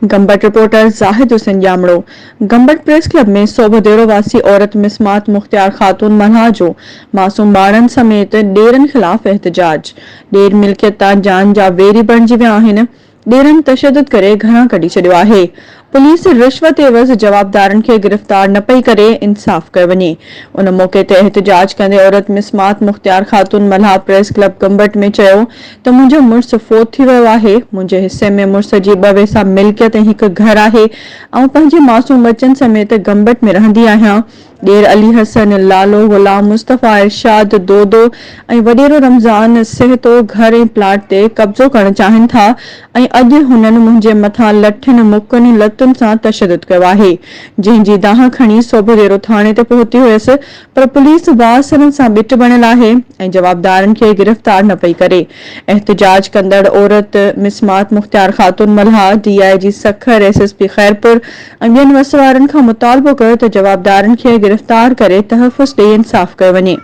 Gambat, reporter, Zahid Hussain Jamro, Gambat press club ۾ Sobhodero واسي عورت مسمات مختيار خاتون ملاح جو معصوم ٻارڙن سميت ڏيرن خلاف احتجاج، ڏير ملڪيت تان جان جا ويري بڻجي ويا آهن، ڏيرن تشدد ڪري گهران ڪڍي ڇڏيو آهي، پوليس رشوت عيوض جوابدارن کي گرفتار نه پئي ڪري، انصاف ڪيو وڃي. ان موقعي تي احتجاج ڪندي عورت مسمات مختيار خاتون ملاح پريس ڪلب گمبٽ ۾ چيو ته منهنجو مڙس فوت ٿي ويو آهي، منهنجي حصي ۾ مڙس جي ٻه ويسا ملڪيت ۽ هڪ گهر آهي، آئون پنهنجي معصوم ٻچن سميت گمبٽ ۾ رهندي آهيان. ڏير علي حسن، لالو، غلام مصطفيٰ، ارشاد، دودو ۽ وڏيرو رمضان سهتو گهر ۽ پلاٽ تي قبضو ڪرڻ چاهين ٿا ۽ اڄ هنن منهنجي مٿان لٺين، مڪن ۽ لتن سان تشدد ڪيو آهي، جنهن جي دانهن کڻي سوڀوديرو ٿاڻي تي پهتي هيس پر پوليس بااثرن سان ٻٽ بڻيل آهي ۽ جوابدارن کي گرفتار نه پئي ڪري. احتجاج ڪندڙ عورت مسمات Mukhtiar Khatoon Mallah, D I G Sukkur, S S P Khairpur ۽ ٻين وس وارن کان مطالبو ڪيو ته جوابدارن کي گرفتار ڪري تحفظ ڏئي انصاف ڪيو وڃي.